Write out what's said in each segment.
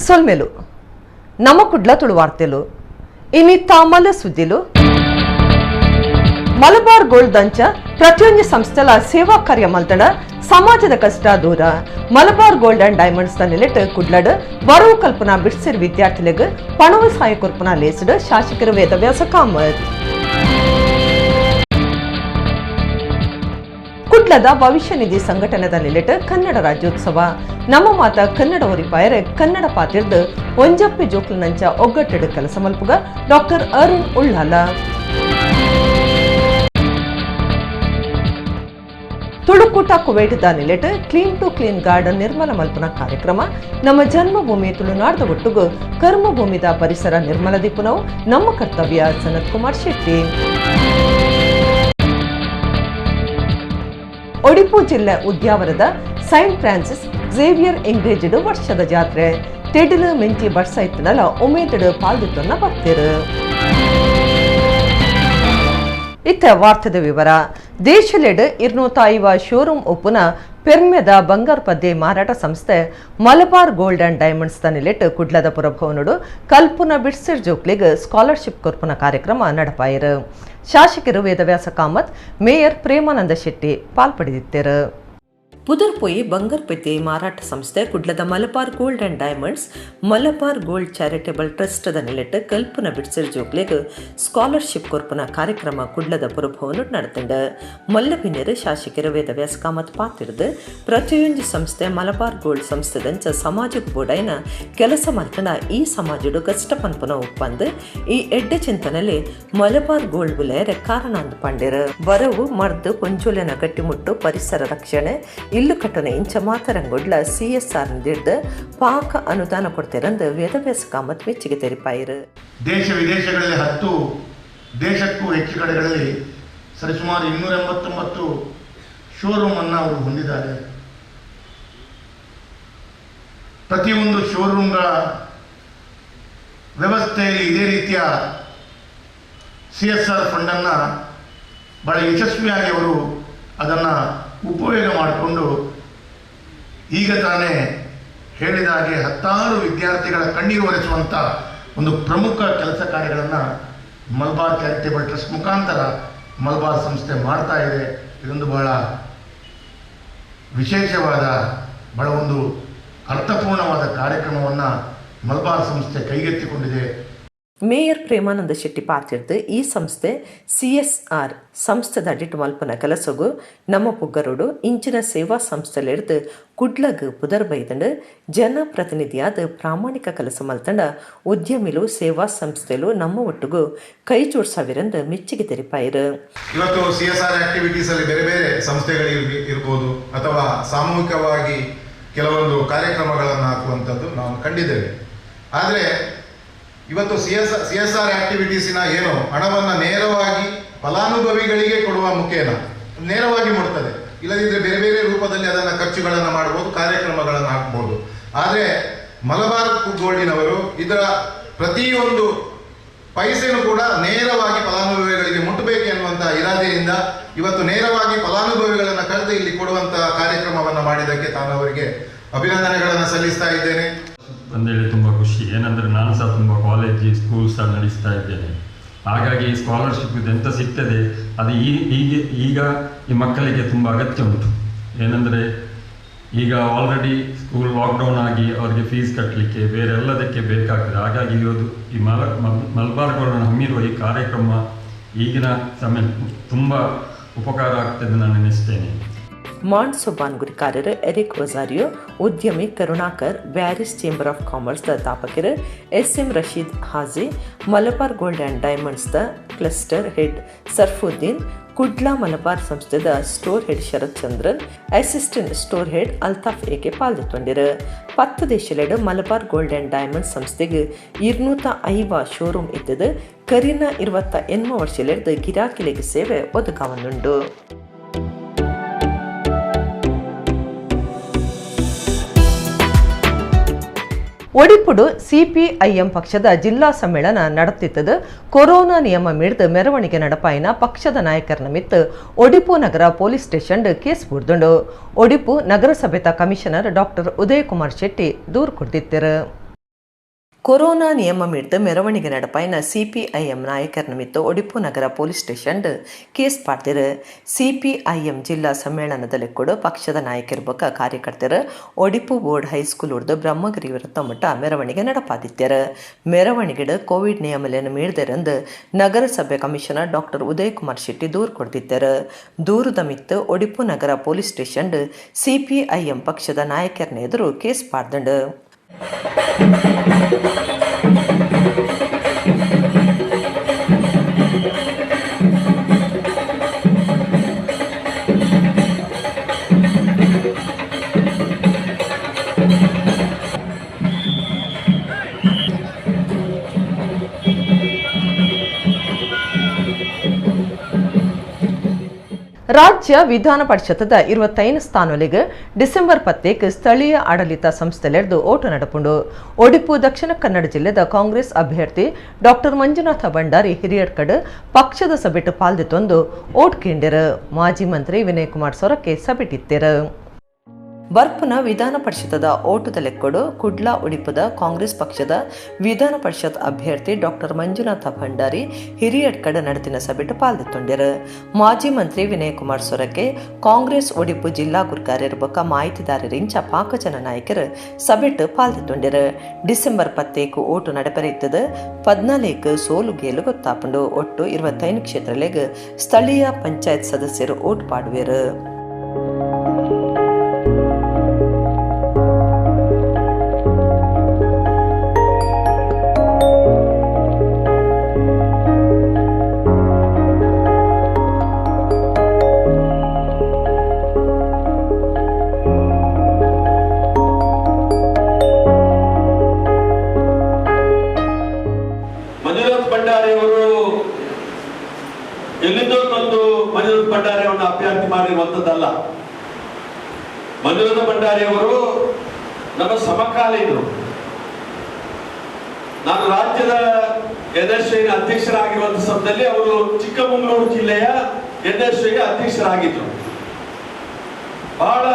ಸೊಲ್ಮೆಲು ನಮ್ಮ ಕುಡ್ಲ ತುಳುವಾರ್ತೆಲು ಇನಿ ತಾಮಲ ಸುದ್ದಿಲು. ಮಲಬಾರ್ ಗೋಲ್ಡ್ ದಂಚ ಪ್ರತಿಯೊಂದು ಸಂಸ್ಥೆಲ ಸೇವಾ ಕಾರ್ಯ ಮಲ್ತಡ ಸಮಾಜದ ಕಷ್ಟ ದೂರ. ಮಲಬಾರ್ ಗೋಲ್ಡ್ ಅಂಡ್ ಡೈಮಂಡ್ಸ್ ದ ನಿಲೆಟ್ ಕುಡ್ಲಡ್ ಬರವು ಕಲ್ಪನಾ ಬಿಡ್ಸಿರ್ ವಿದ್ಯಾರ್ಥಿಲೆಗ್ ಪಣವು ಸಹಾಯ ಕೊರ್ಪುನ ಲೇಸ್ಡ್ ಶಾಸಕರು ವೇದವ್ಯಾಸ ಕಾಮತ್. ಕುಡ್ಲದ ಭವಿಷ್ಯ ನಿಧಿ ಸಂಘಟನೆದ ನಿಲೆಟ್ ಕನ್ನಡ ರಾಜ್ಯೋತ್ಸವ. ನಮ್ಮ ಮಾತ ಕನ್ನಡ ಒರಿಪಾಯರೆ ಕನ್ನಡ ಪಾತಿರ್ದು ಒಂಜಪ್ಪೆ ಜೋಕ್ಲನಂಚ ಒಗ್ಗಟ್ಟೆಡ್ ಕೆಲಸ ಮಲ್ಪುಗ ಡಾಕ್ಟರ್ ಅರುಣ್ ಉಳ್ಳಾಲ. ತುಳುಕೂಟ ಕುವೈಟ್ the ನಿಲೆಟ್ ಕ್ಲೀನ್ ಟು clean garden ನಿರ್ಮಲ ಮಲ್ಪುನ ಕಾರ್ಯಕ್ರಮ. ನಮ್ಮ ಜನ್ಮಭೂಮಿ ತುಳುನಾಡ್ದ ಒಟ್ಟುಗು ಕರ್ಮಭೂಮಿದ ಪರಿಸರ ನಿರ್ಮಲ ದಿಪ್ಪುನವು ನಮ್ಮ ಕರ್ತವ್ಯ ಸನತ್ ಕುಮಾರ್ ಶೆಟ್ಟಿ. ಒಡಿಪು ಜಿಲ್ಲೆ ಉದ್ಯಾವರದ ಸೈಂಟ್ ಫ್ರಾನ್ಸಿಸ್ ಝೇವಿಯರ್ ಎಂಗೇಜ್ಡ್ ವರ್ಷದ ಜಾತ್ರೆ. ತೆಡಿಲು ಮೆಂಚಿ ಬರ್ಸ ಇತ್ತನಲ ಉಮೇದಡು ಪಾಲ್ದಿತ್ತನ್ನ ಭಕ್ತರು. ಇತ್ತ ವಾರ್ತೆದ ವಿವರ. ದೇಶಲೆಡ್ 250 ಶೋರೂಮ್ ಉಪ್ಪುನ ಪೆರ್ಮೆದ ಬಂಗಾರ್ ಪದ್ದೆ ಮಾರಾಟ ಸಂಸ್ಥೆ ಮಲಬಾರ್ ಗೋಲ್ಡ್ ಅಂಡ್ ಡೈಮಂಡ್ಸ್ ದ ನಿಲೆಟ್ ಕುಡ್ಲದ ಪುರಭವನಡು ಕಲ್ಪುನ ಬಿಡ್ಸಿರ್ ಜೋಕ್ಲಿಗ್ ಸ್ಕಾಲರ್ಶಿಪ್ ಕೊರ್ಪುನ ಕಾರ್ಯಕ್ರಮ ನಡಪಾಯರು. ಶಾಸಕರು ವೇದವ್ಯಾಸ ಕಾಮತ್, ಮೇಯರ್ ಪ್ರೇಮಾನಂದ ಶೆಟ್ಟಿ ಪಾಲ್ಪಡೆದಿತ್ತರು. ಪುದರ್ಪೊಯಿ ಬಂಗಾರ್ಪೇಟೆ ಮಾರಾಟ ಸಂಸ್ಥೆ ಕುಡ್ಲದ Malabar gold and diamonds Malabar gold charitable trust the ನಿಲೆಟ್ ಕಲ್ಪುನ ಬಿಡ್ಸರ್ ಜೋಕ್ಲೆಗ್ ಸ್ಕಾಲರ್ಶಿಪ್ ಕೊರ್ಪುನ ಕಾರ್ಯಕ್ರಮ ಕುಡ್ಲದ ಪುರಭವನ ನಡೆತಂಡ. ಮಲ್ಲಬಿನೆರ್ ಶಾಸಕರು ವೇದವ್ಯಾಸ ಕಾಮತ್ ಪಾತಿರ್ದು, ಪ್ರತಿಯೊಂದು ಸಂಸ್ಥೆ ಮಲಬಾರ್ ಗೋಲ್ಡ್ ಸಂಸ್ಥೆದಂಚ ಸಮಾಜಕ್ಕೆ ಬೋಡೈನ ಕೆಲಸ ಮಲ್ತಂಡ ಈ ಸಮಾಜಡು ಕಷ್ಟ ಪನ್ಪುನ ಒಪ್ಪಂದು ಈ ಎಡ್ಡೆ ಚಿಂತನೆಯಲ್ಲಿ ಮಲಬಾರ್ ಗೋಲ್ಡ್ ಬುಲೆಯರೆ ಕಾರಣ ಅಂದ್ ಪಂಡೆರ್. ಬರವು ಮರ್ದು ಪೊಂಜೋಲೆನ ಗಟ್ಟಿಮುಟ್ಟು ಪರಿಸರ ರಕ್ಷಣೆ ಇಲ್ಲು ಕಟ್ಟನೆ ಇಂಚ ಮಾತರಂಗೊಡ್ಲ ಸಿಎಸ್ಆರ್ ನಿದಿಡ್ದು ಪಾಕ ಅನುದಾನ ಕೊಡ್ತಿರಂದು ವೇದವ್ಯಾಸ ಕಾಮತ್ ಮೆಚ್ಚುಗೆ ತೆರಿಪಾಯಿರು. ದೇಶ ವಿದೇಶಗಳಲ್ಲಿ 10 ದೇಶಕ್ಕೂ ಹೆಚ್ಚು ಕಡೆಗಳಲ್ಲಿ ಸರಿಸುಮಾರು 289 ಶೋರೂಮನ್ನು ಅವರು ಹೊಂದಿದ್ದಾರೆ. ಪ್ರತಿಯೊಂದು ಶೋರೂಮ್ಗಳ ವ್ಯವಸ್ಥೆಯಲ್ಲಿ ಇದೇ ರೀತಿಯ ಸಿಎಸ್ಆರ್ ಫಂಡನ್ನು ಬಹಳ ಯಶಸ್ವಿಯಾಗಿ ಅವರು ಅದನ್ನು ಉಪಯೋಗ ಮಾಡಿಕೊಂಡು ಈಗ ತಾನೇ ಹೇಳಿದ ಹಾಗೆ ಹತ್ತಾರು ವಿದ್ಯಾರ್ಥಿಗಳ ಕಣ್ಣೀರು ಒರೆಸುವಂಥ ಒಂದು ಪ್ರಮುಖ ಕೆಲಸ ಕಾರ್ಯಗಳನ್ನು ಮಲಬಾರ್ ಚಾರಿಟೇಬಲ್ ಟ್ರಸ್ಟ್ ಮುಖಾಂತರ ಮಲಬಾರ್ ಸಂಸ್ಥೆ ಮಾಡ್ತಾ ಇದೆ. ಇದೊಂದು ಬಹಳ ವಿಶೇಷವಾದ, ಬಹಳ ಒಂದು ಅರ್ಥಪೂರ್ಣವಾದ ಕಾರ್ಯಕ್ರಮವನ್ನು ಮಲಬಾರ್ ಸಂಸ್ಥೆ ಕೈಗೆತ್ತಿಕೊಂಡಿದೆ. ಮೇಯರ್ ಪ್ರೇಮಾನಂದ ಶೆಟ್ಟಿ ಪಾತಿರ್ದು, ಈ ಸಂಸ್ಥೆ ಸಿಎಸ್ಆರ್ ಸಂಸ್ಥೆದ ಅಡಿಟ್ ಮಲ್ಪನ ಕೆಲಸಗು ನಮ್ಮ ಪುಗ್ಗರುಡು ಇಂಚಿನ ಸೇವಾ ಸಂಸ್ಥೆಲಿಡ್ದು ಕುಡ್ಲಗ್ ಪುದರ್ ಬೈದಂಡು. ಜನಪ್ರತಿನಿಧಿಯಾದ ಪ್ರಾಮಾಣಿಕ ಕೆಲಸ ಮಲ್ತಂಡ ಉದ್ಯಮಿಲು ಸೇವಾ ಸಂಸ್ಥೆಲು ನಮ್ಮ ಒಟ್ಟುಗು ಕೈ ಜೋಡ್ಸವಿರಂದು ಮೆಚ್ಚುಗೆ ತೆರಿಪಾಯಿರು. ಇವತ್ತು ಸಿಎಸ್ಆರ್ ಆಕ್ಟಿವಿಟೀಸ್ ಅಲ್ಲಿ ಬೇರೆ ಬೇರೆ ಸಂಸ್ಥೆಗಳು ಇರ್ಬೋದು ಅಥವಾ ಸಾಮೂಹಿಕವಾಗಿ ಕೆಲವೊಂದು ಕಾರ್ಯಕ್ರಮಗಳನ್ನು ಹಾಕುವಂಥದ್ದು ನಾವು ಕಂಡಿದ್ದೇವೆ. ಆದರೆ ಇವತ್ತು ಸಿಎಸ್ಆರ್ ಆಕ್ಟಿವಿಟೀಸಿನ ಏನು ಹಣವನ್ನು ನೇರವಾಗಿ ಫಲಾನುಭವಿಗಳಿಗೆ ಕೊಡುವ ಮುಖೇನ ನೇರವಾಗಿ ಮುಟ್ತದೆ. ಇಲ್ಲದಿದ್ದರೆ ಬೇರೆ ಬೇರೆ ರೂಪದಲ್ಲಿ ಅದನ್ನು ಖರ್ಚುಗಳನ್ನು ಮಾಡ್ಬೋದು, ಕಾರ್ಯಕ್ರಮಗಳನ್ನು ಹಾಕ್ಬೋದು. ಆದರೆ ಮಲಬಾರ್ ಗೋಲ್ಡಿನವರು ಇದರ ಪ್ರತಿಯೊಂದು ಪೈಸೆನೂ ಕೂಡ ನೇರವಾಗಿ ಫಲಾನುಭವಿಗಳಿಗೆ ಮುಟ್ಟಬೇಕು ಎನ್ನುವಂಥ ಇರಾದೆಯಿಂದ ಇವತ್ತು ನೇರವಾಗಿ ಫಲಾನುಭವಿಗಳನ್ನು ಕರೆದು ಇಲ್ಲಿ ಕೊಡುವಂಥ ಕಾರ್ಯಕ್ರಮವನ್ನು ಮಾಡಿದ್ದಕ್ಕೆ ತಾನು ಅವರಿಗೆ ಅಭಿನಂದನೆಗಳನ್ನು ಸಲ್ಲಿಸ್ತಾ ಇದ್ದೇನೆ. ಅಂದೇಳಿ ತುಂಬ ಖುಷಿ. ಏನಂದರೆ ನಾನು ಸಹ ತುಂಬ ಕಾಲೇಜ್ ಸ್ಕೂಲ್ ಸಹ ನಡೆಸ್ತಾ ಇದ್ದೇನೆ. ಹಾಗಾಗಿ ಸ್ಕಾಲರ್ಶಿಪ್ ಇದು ಎಂತ ಸಿಗ್ತದೆ, ಅದು ಈ ಹೀಗೆ ಈಗ ಈ ಮಕ್ಕಳಿಗೆ ತುಂಬ ಅಗತ್ಯ ಉಂಟು. ಏನಂದರೆ ಈಗ ಆಲ್ರೆಡಿ ಸ್ಕೂಲ್ ಲಾಕ್ಡೌನ್ ಆಗಿ ಅವರಿಗೆ ಫೀಸ್ ಕಟ್ಟಲಿಕ್ಕೆ ಬೇರೆ ಎಲ್ಲದಕ್ಕೆ ಬೇಕಾಗ್ತದೆ. ಹಾಗಾಗಿ ಇವತ್ತು ಈ ಮಲಬಾರ್ ಗೋಲ್ಡ್ ಹಮ್ಮಿರುವ ಈ ಕಾರ್ಯಕ್ರಮ ಈಗಿನ ಸಮಯ ತುಂಬ ಉಪಕಾರ ಆಗ್ತದೆ ನಾನು ಎನಿಸ್ತೇನೆ. ಮಾಂಡ್ ಸುಬಾನ್ ಗುರಿಕಾರರು ಎರಿಕ್ ಒಜಾರಿಯೋ, ಉದ್ಯಮಿ Karunakar, Bearys chamber of commerce the ಸ್ಥಾಪಕರು S M Rasheed Haji, Malabar gold and diamonds the cluster head Sarfuddin, Kudla Malabar ಸಂಸ್ಥೆದ store head Sharath Chandran, assistant store head Altaf A K ಪಾಲ್ಗೊಂಡಿರು. 10 ದೇಶಲೆಡ್ ಮಲಬಾರ್ gold and diamonds ಸಂಸ್ಥೆಗೆ 250 showroom ಇದ್ದது. ಕರಿನ 28 ವರ್ಷಲೆಡ್ದು ಗಿರಾಕಿಲೆಗ್ ಸೇವೆ ಒದಗಾವನ್ನುಂಡು. ಒಡಿಪುಡು CPIM ಪಕ್ಷದ ಜಿಲ್ಲಾ ಸಮ್ಮೇಳನ ನಡೆತಿತ್ತದು. ಕೊರೋನಾ ನಿಯಮ ಮೀರ್ದು ಮೆರವಣಿಗೆ ನಡಪಾಯಿನ ಪಕ್ಷದ ನಾಯಕರನ ಮಿತ್ತು ಒಡಿಪು ನಗರ ಪೊಲೀಸ್ ಸ್ಟೇಷನ್ ಕೇಸ್ ಬುಡ್ದುಂಡು. ಒಡಿಪು ನಗರಸಭೆತ ಕಮಿಷನರ್ ಡಾಕ್ಟರ್ ಉದಯಕುಮಾರ್ ಶೆಟ್ಟಿ ದೂರು ಕೊಡ್ದಿತ್ತರು. Corona ನಿಯಮ ಮೀರ್ದು ಮೆರವಣಿಗೆ ನಡಪಾಯಿನ ಸಿಪಿಐಎಂ ನಾಯಕರ ನಿಮಿತ್ತ ಒಡಿಪು ನಗರ police station case ಪಾಡ್ದಿರು. CPIM ಜಿಲ್ಲಾ ಸಮ್ಮೇಳನದಲ್ಲಿ ಕೂಡ ಪಕ್ಷದ ನಾಯಕರು ಬೊಕ್ಕ ಕಾರ್ಯಕರ್ತರು Odipu board high school Urdu Brahmagiri ವೃತ್ತ ಮಟ್ಟ ಮೆರವಣಿಗೆ ನಡಪಾದಿತ್ಯರು. ಮೆರವಣಿಗೆಡು ಕೋವಿಡ್ ನಿಯಮಲೆನ್ ಮೀರ್ದೆರೆಂದು ನಗರಸಭೆ ಕಮಿಷನರ್ ಡಾಕ್ಟರ್ ಉದಯ್ ಕುಮಾರ್ ಶೆಟ್ಟಿ ದೂರು ಕೊಡ್ದಿದ್ದರು. ದೂರುದ ಮಿತ್ತು ಒಡಿಪು ನಗರ police station CPIM ಪಕ್ಷದ ನಾಯಕರನ್ನ ಎದುರು ಕೇಸ್ ಪಾಡ್ದಂಡು. ರಾಜ್ಯ ವಿಧಾನ ಪರಿಷತ್ತದ 25 ಸ್ಥಾನಗಳಿಗೆ ಡಿಸೆಂಬರ್ 10 ಸ್ಥಳೀಯ ಆಡಳಿತ ಸಂಸ್ಥೆಲೆರ್ದು ಓಟು ನಡಪುಂಡು. ಒಡಿಪು ದಕ್ಷಿಣ ಕನ್ನಡ ಜಿಲ್ಲೆದ ಕಾಂಗ್ರೆಸ್ ಅಭ್ಯರ್ಥಿ ಡಾಕ್ಟರ್ ಮಂಜುನಾಥ ಭಂಡಾರಿ ಹಿರಿಯಡ್ಕಡ್ ಪಕ್ಷದ ಸಭೆಟು ಪಾಲ್ದಿತ್ತೊಂದು ಓಟ್ ಕೇಂಡಿರು. ಮಾಜಿ ಮಂತ್ರಿ ವಿನಯ್ ಕುಮಾರ್ ಸೊರಕೆ ಸಭೆಟಿತ್ತಿರು. ಬರ್ಪುನ ವಿಧಾನ ಪರಿಷತ್ತದ ಓಟುದ ಲೆಕ್ಕಡು ಕುಡ್ಲಾ ಉಡಿಪುದ ಕಾಂಗ್ರೆಸ್ ಪಕ್ಷದ ವಿಧಾನ ಪರಿಷತ್ ಅಭ್ಯರ್ಥಿ ಡಾಕ್ಟರ್ ಮಂಜುನಾಥ ಭಂಡಾರಿ ಹಿರಿಯಡ್ಕಡ ನಡೆದಿನ ಸಭೆಟು ಪಾಲ್ದಿತ್ತೊಂಡಿರು. ಮಾಜಿ ಮಂತ್ರಿ ವಿನಯ್ ಕುಮಾರ್ ಸೊರಕೆ, ಕಾಂಗ್ರೆಸ್ ಒಡಿಪು ಜಿಲ್ಲಾ ಗುರ್ಕಾರ್ಯರ ಬೊಕ್ಕ ಮಾಹಿತಿದಾರರಿಂಚ ಪಾಕಜನ ನಾಯಕರು ಸಭೆಟು ಪಾಲ್ದಿತ್ತೊಂಡಿರು. ಡಿಸೆಂಬರ್ 10 ಓಟು ನಡೆಪರಿತ್ತದ 14 ಸೋಲು ಗೇಲು ಗೊತ್ತಾಪುಂಡು. ಒಟ್ಟು 25 ಕ್ಷೇತ್ರಲೆಗ್ ಸ್ಥಳೀಯ ಪಂಚಾಯತ್ ಸದಸ್ಯರು ಓಟು ಪಾಡುವೆರು. ಮಾಡಿರುವಂತದ್ದಲ್ಲ. ಮಂಜುನಾಥ ಭಂಡಾರಿಯವರು ನಮ್ಮ ಸಮಕಾಲೀನರು. ನಾನು ರಾಜ್ಯದ ಎನ್ಎಸ್ಐನ ಅಧ್ಯಕ್ಷರಾಗಿರುವಂತ ಸಮಯದಲ್ಲಿ ಅವರು ಚಿಕ್ಕಮಗಳೂರು ಜಿಲ್ಲೆಯ ಎನ್ಎಸ್ಐ ಅಧ್ಯಕ್ಷರಾಗಿದ್ದರು. ಬಹಳ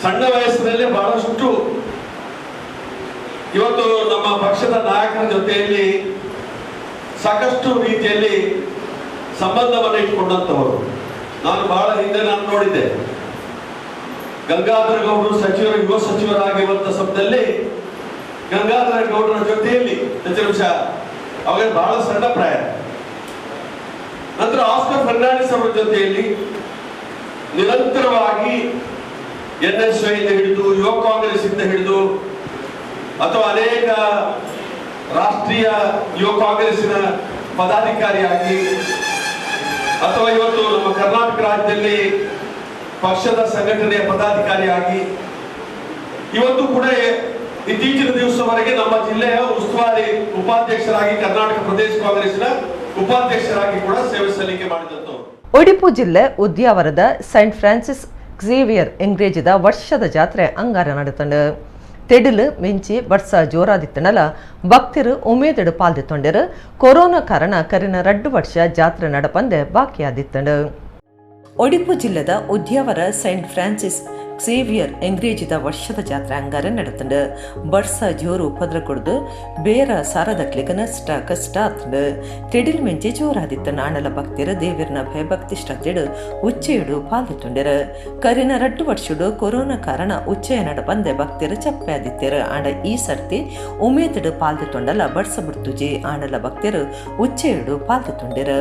ಸಣ್ಣ ವಯಸ್ಸಿನಲ್ಲಿ ಬಹಳಷ್ಟು ಇವತ್ತು ನಮ್ಮ ಪಕ್ಷದ ನಾಯಕರ ಜೊತೆಯಲ್ಲಿ ಸಾಕಷ್ಟು ರೀತಿಯಲ್ಲಿ ಸಂಬಂಧವನ್ನು ಇಟ್ಕೊಂಡಂತವರು. ನಾನು ಬಹಳ ಹಿಂದೆ ನಾನು ನೋಡಿದ್ದೆ, ಗಂಗಾಧರ ಗೌಡರು ಸಚಿವರು, ಯುವ ಸಚಿವರಾಗಿರುವಂತ ಸಮಯದಲ್ಲಿ ಗಂಗಾಧರ ಗೌಡರ ಜೊತೆಯಲ್ಲಿ ಸಚಿವ, ಅವಾಗ ಬಹಳ ಸಣ್ಣ ಪ್ರಾಯ. ನಂತರ ಆಸ್ಕರ್ ಫರ್ನಾಂಡಿಸ್ ಅವರ ಜೊತೆಯಲ್ಲಿ ನಿರಂತರವಾಗಿ N S I ಇಂದ ಹಿಡಿದು ಯುವ ಕಾಂಗ್ರೆಸ್ ಇಂದ ಹಿಡಿದು ಅಥವಾ ಅನೇಕ ರಾಷ್ಟ್ರೀಯ ಯುವ ಕಾಂಗ್ರೆಸ್ಸಿನ ಪದಾಧಿಕಾರಿಯಾಗಿ ಅಥವಾ ಇವತ್ತು ನಮ್ಮ ಕರ್ನಾಟಕ ರಾಜ್ಯದಲ್ಲಿ ಪಕ್ಷದ ಸಂಘಟನೆಯ ಪದಾಧಿಕಾರಿಯಾಗಿ ಇವತ್ತು ಕೂಡ ಇತ್ತೀಚಿನ ದಿವಸವರೆಗೆ ನಮ್ಮ ಜಿಲ್ಲೆಯ ಉಸ್ತುವಾರಿ ಉಪಾಧ್ಯಕ್ಷರಾಗಿ, ಕರ್ನಾಟಕ ಪ್ರದೇಶ ಕಾಂಗ್ರೆಸ್ನ ಉಪಾಧ್ಯಕ್ಷರಾಗಿ ಕೂಡ ಸೇವೆ ಸಲ್ಲಿಕೆ ಮಾಡಿದಂತವರು. ಒಡಿಪು ಜಿಲ್ಲೆ ಉದ್ಯಾವರದ Saint Francis Xavier ಎಂಗ್ರೇಜಿದ ವರ್ಷದ ಜಾತ್ರೆ ಅಂಗಾರ ನಡೆತಂಡು. ತೆಡಿಲು ಮಿಂಚಿ ಬರ್ಸ ಜೋರಾದಿತ್ತನಲ ಭಕ್ತರು ಉಮೇದಡು ಪಾಲ್ದಿತ್ತೊಂಡಿರು. ಕೊರೋನಾ ಕಾರಣ ಕರಿನ 2 ವರ್ಷ ಜಾತ್ರೆ ನಡಪಂದೆ ಬಾಕಿಯಾದಿತ್ತಂಡು. ಒಡಿಪು ಜಿಲ್ಲೆದ ಉದ್ಯಾವರ Saint Francis Xavier ಎಂಗ್ರೇಜಿದ ವರ್ಷದ ಜಾತ್ರೆ ಅಂಗಾರ ನಡೆತಂಡು. ಬರ್ಸ ಜೋರು ಉಪದ್ರ ಕೊಡ್ದು ಬೇರ ಸಾರದಕ್ಲಿಗೆ ನಷ್ಟ ಕಷ್ಟ ಆತಂಡು. ತೆಡಿಲ್ ಮೆಂಚಿ ಜೋರಾದಿತ್ತ ನಾಣಲ ಭಕ್ತಿರ ದೇವಿರ್ನ ಭಯಭಕ್ತಿ ಶ್ರದ್ಧೆಡು ಉಚ್ಚೆಯುಡು ಪಾಲ್ದಿತ್ತುಂಡಿರು. ಕರಿನ 2 ವರ್ಷಡು ಕೊರೋನಾ ಕಾರಣ ಉಚ್ಚೆಯ ನಡಪಂದೆ ಭಕ್ತಿರ ಚಪ್ಪೆ ಆದಿತ್ಯರು. ಆಂಡ ಈ ಸರ್ತಿ ಉಮೇದಡು ಪಾಲ್ದಿತ್ತೊಂಡಲ ಬರ್ಸ ಬಿಡ್ತುಜಿ ಆಣಲ ಭಕ್ತಿರು ಉಚ್ಚೆಯುಡು ಪಾಲ್ದಿತ್ತುಂಡಿರು.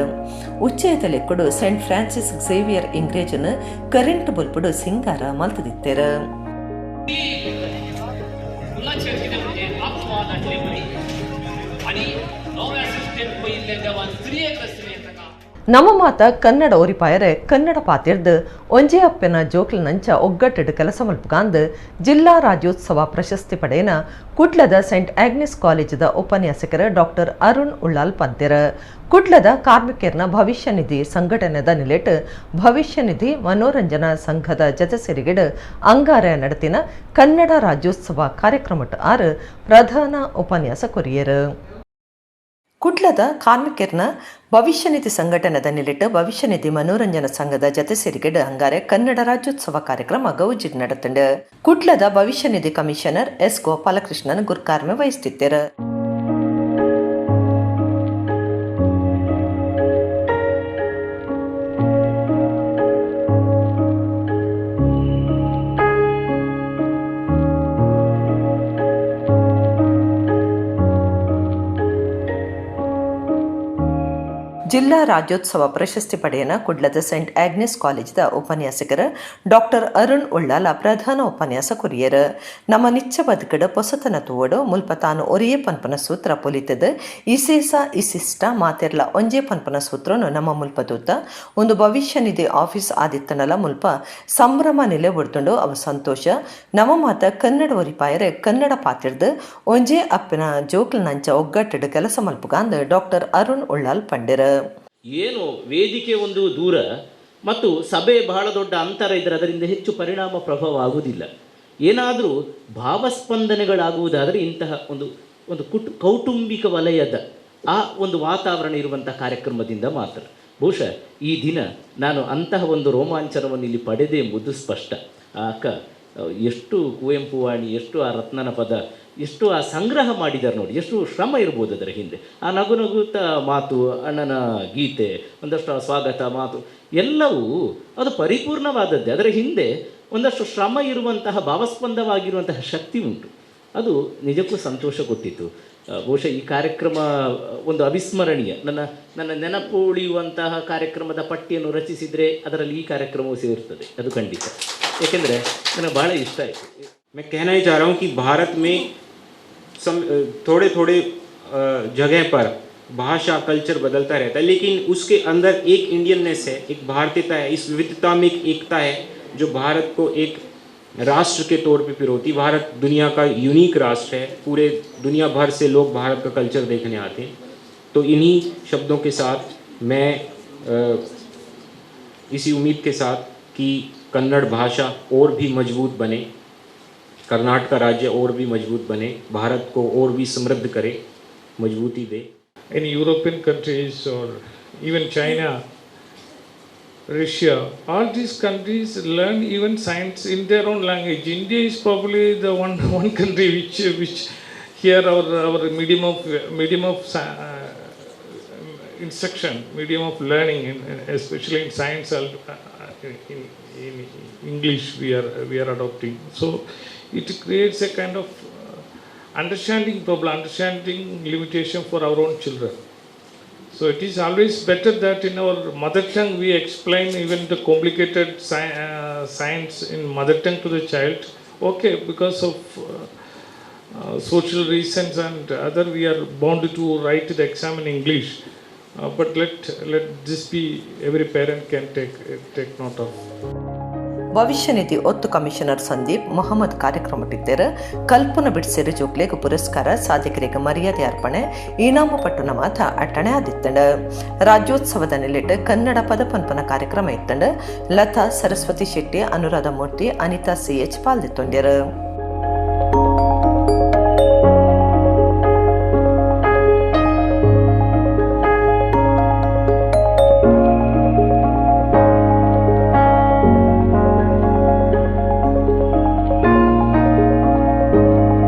ಉಚ್ಚೆಯದ ಲೆಕ್ಕಡು Saint Francis Xavier ಎಂಗ್ರೇಜನ್ current ಬಲ್ಪುಡು ಸಿಂಗಾರ ಮಲ್ತದಿತ್ತೆರು. ನಮ್ಮ ಮಾತ ಕನ್ನಡ ಒರಿಪಾಯರೆ ಕನ್ನಡ ಪಾತಿರ್ದು ಒಂಜೆ ಅಪ್ಪೆನ ಜೋಕ್ಲನಂಚ ಒಗ್ಗಟ್ಟಿಡು ಕೆಲಸ ಮಲ್ಪುಗಾಂದು ಜಿಲ್ಲಾ ರಾಜ್ಯೋತ್ಸವ ಪ್ರಶಸ್ತಿ ಪಡೆಯನ ಕುಡ್ಲದ ಸೆಂಟ್ ಆಗ್ನೆಸ್ ಕಾಲೇಜದ ಉಪನ್ಯಾಸಕರ ಡಾಕ್ಟರ್ ಅರುಣ್ ಉಳ್ಳಾಲ್ ಪಂತೆರ. ಕುಡ್ಲದ ಕಾರ್ಮಿಕರ್ನ ಭವಿಷ್ಯ ನಿಧಿ ಸಂಘಟನೆದ ನಿಲೆಟ್ ಭವಿಷ್ಯ ನಿಧಿ ಮನೋರಂಜನಾ ಸಂಘದ ಜತೆ ಸೇರಿಗೆಡು ಅಂಗಾರ ನಡೆತಿನ ಕನ್ನಡ ರಾಜ್ಯೋತ್ಸವ ಕಾರ್ಯಕ್ರಮಟ್ ಆರು ಪ್ರಧಾನ ಉಪನ್ಯಾಸ ಕೊರಿಯರು. ಕುಡ್ಲದ ಕಾರ್ಮಿಕರ್ನ ಭವಿಷ್ಯ ನಿಧಿ ಸಂಘಟನೆದ ನಿಲಿಟ್ಟು ಭವಿಷ್ಯ ನಿಧಿ ಮನೋರಂಜನಾ ಸಂಘದ ಜತೆ ಸೇರಿಗೆಡ್ ಅಂಗಾರೆ ಕನ್ನಡ ರಾಜ್ಯೋತ್ಸವ ಕಾರ್ಯಕ್ರಮ ಗೌಜಿಡ್ ನಡತುಂಡು. ಕುಡ್ಲದ ಭವಿಷ್ಯ ನಿಧಿ ಕಮಿಷನರ್ ಎಸ್ ಗೋಪಾಲಕೃಷ್ಣನ್ ಗುರ್ಕಾರ್ಮೆ ವಹಿಸುತ್ತಿದ್ದರು. ಜಿಲ್ಲಾ ರಾಜ್ಯೋತ್ಸವ ಪ್ರಶಸ್ತಿ ಪಡೆಯನ ಕುಡ್ಲದ ಸೆಂಟ್ ಆಗ್ನೆಸ್ ಕಾಲೇಜಿದ ಉಪನ್ಯಾಸಕರು ಡಾಕ್ಟರ್ ಅರುಣ್ ಉಳ್ಳಾಲ ಪ್ರಧಾನ ಉಪನ್ಯಾಸ ಕೊರಿಯರು. ನಮ್ಮ ನಿಚ್ಚ ಬದುಕಡ ಪೊಸತನ ತೂವಡು ಮುಲ್ಪ ತಾನು ಒರಿಯೇ ಪನ್ಪನ ಸೂತ್ರ ಪೊಲಿತದ ಇಸೇಸ ಇಸಿಷ್ಟ ಮಾತೆರ್ಲ ಒಂಜೇ ಪನ್ಪನ ಸೂತ್ರನು ನಮ್ಮ ಮುಲ್ಪ ತೂತ ಒಂದು ಭವಿಷ್ಯ ನಿಧಿ ಆಫೀಸ್ ಆದಿತ್ತನಲ ಮುಲ್ಪ ಸಂಭ್ರಮ ನೆಲೆ ಒಡ್ತುಂಡು ಅವು ಸಂತೋಷ. ನಮ್ಮ ಮಾತ ಕನ್ನಡ ಒರಿಪಾಯರೆ ಕನ್ನಡ ಪಾತಿರ್ದು ಒಂಜೇ ಅಪ್ಪನ ಜೋಕ್ಲನಂಚ ಒಗ್ಗಟ್ಟಿಡು ಕೆಲಸ ಮಲ್ಪುಗಾಂದ್ ಡಾಕ್ಟರ್ ಅರುಣ್ ಉಳ್ಳಾಲ್ ಪಂಡಿರು. ಏನು ವೇದಿಕೆ ಒಂದು ದೂರ ಮತ್ತು ಸಭೆ ಬಹಳ ದೊಡ್ಡ ಅಂತರ ಇದ್ದರೆ ಅದರಿಂದ ಹೆಚ್ಚು ಪರಿಣಾಮ ಪ್ರಭಾವ ಆಗುವುದಿಲ್ಲ. ಏನಾದರೂ ಭಾವಸ್ಪಂದನೆಗಳಾಗುವುದಾದರೆ ಇಂತಹ ಒಂದು ಒಂದು ಕೌಟುಂಬಿಕ ವಲಯದ ಆ ಒಂದು ವಾತಾವರಣ ಇರುವಂಥ ಕಾರ್ಯಕ್ರಮದಿಂದ ಮಾತ್ರ. ಬಹುಶಃ ಈ ದಿನ ನಾನು ಅಂತಹ ಒಂದು ರೋಮಾಂಚನವನ್ನು ಇಲ್ಲಿ ಪಡೆದೆ ಎಂಬುದು ಸ್ಪಷ್ಟ. ಆ ಅಕ್ಕ ಎಷ್ಟು ಕುವೆಂಪು ವಾಣಿ, ಎಷ್ಟು ಆ ರತ್ನನ ಪದ, ಎಷ್ಟು ಆ ಸಂಗ್ರಹ ಮಾಡಿದ್ದಾರೆ ನೋಡಿ, ಎಷ್ಟು ಶ್ರಮ ಇರ್ಬೋದು ಅದರ ಹಿಂದೆ. ಆ ನಗು ನಗುತ್ತಾ ಮಾತು, ಅಣ್ಣನ ಗೀತೆ, ಒಂದಷ್ಟು ಆ ಸ್ವಾಗತ ಮಾತು ಎಲ್ಲವೂ ಅದು ಪರಿಪೂರ್ಣವಾದದ್ದೇ. ಅದರ ಹಿಂದೆ ಒಂದಷ್ಟು ಶ್ರಮ ಇರುವಂತಹ ಭಾವಸ್ಪಂದವಾಗಿರುವಂತಹ ಶಕ್ತಿ ಉಂಟು. ಅದು ನಿಜಕ್ಕೂ ಸಂತೋಷ ಕೊಟ್ಟಿತ್ತು. ಬಹುಶಃ ಈ ಕಾರ್ಯಕ್ರಮ ಒಂದು ಅವಿಸ್ಮರಣೀಯ, ನನ್ನ ನನ್ನ ನೆನಪು ಉಳಿಯುವಂತಹ ಕಾರ್ಯಕ್ರಮದ ಪಟ್ಟಿಯನ್ನು ರಚಿಸಿದರೆ ಅದರಲ್ಲಿ ಈ ಕಾರ್ಯಕ್ರಮವು ಸೇರುತ್ತದೆ, ಅದು ಖಂಡಿತ. ಏಕೆಂದರೆ ನನಗೆ ಬಹಳ ಇಷ್ಟ ಆಯಿತು. मैं कहना ही चाह रहा हूँ कि भारत में थोड़े थोड़े जगह पर भाषा कल्चर बदलता रहता है, लेकिन उसके अंदर एक इंडियननेस है, एक भारतीयता है। इस विविधता में एक एकता है जो भारत को एक राष्ट्र के तौर पे पिरोती। भारत दुनिया का यूनिक राष्ट्र है, पूरे दुनिया भर से लोग भारत का कल्चर देखने आते हैं। तो इन्हीं शब्दों के साथ मैं इसी उम्मीद के साथ कि कन्नड़ भाषा और भी मजबूत बने, कर्नाटक राज्य और भी मजबूत बने, भारत को और भी समृद्ध करे, मजबूती दे। In European countries or even China, Russia, all these countries learn even science in their own language. India is probably the one country which here our medium of instruction, medium of learning, especially in science, in English we are adopting. So it creates a kind of understanding problem, understanding limitation for our own children. So it is always better that in our mother tongue we explain even the complicated science in mother tongue to the child. Okay, because of social reasons and other, we are bound to write the exam in English. But let this be, every parent can take note of. ಭವಿಷ್ಯ ನಿಧಿ ಒತ್ತು commissioner Sandeep Mohammed ಕಾರ್ಯಕ್ರಮಟ್ಟಿದ್ದರು. Kalpana ಬಿಡಿಸಿರು ಜೋಕ್ಲೆಗ್ ಪುರಸ್ಕಾರ, ಸಾಧಕರಿಗೆ ಮರ್ಯಾದೆ ಅರ್ಪಣೆ, ಇನಾಮು ಪಟ್ಟುನ ಮಾತ ಅಟ್ಟಣೆ ಆದಿತ್ತಂಡ. ರಾಜ್ಯೋತ್ಸವದ ನೆಲೆಟ್ ಕನ್ನಡ ಪದ ಪನ್ಪನ ಕಾರ್ಯಕ್ರಮ ಇತ್ತಂಡ. ಲತಾ ಸರಸ್ವತಿ ಶೆಟ್ಟಿ, ಅನುರಾಧ ಮೂರ್ತಿ, ಅನಿತಾ ಸಿಎಚ್ ಪಾಲ್ದಿತ್ತೊಂಡ್ಯರು.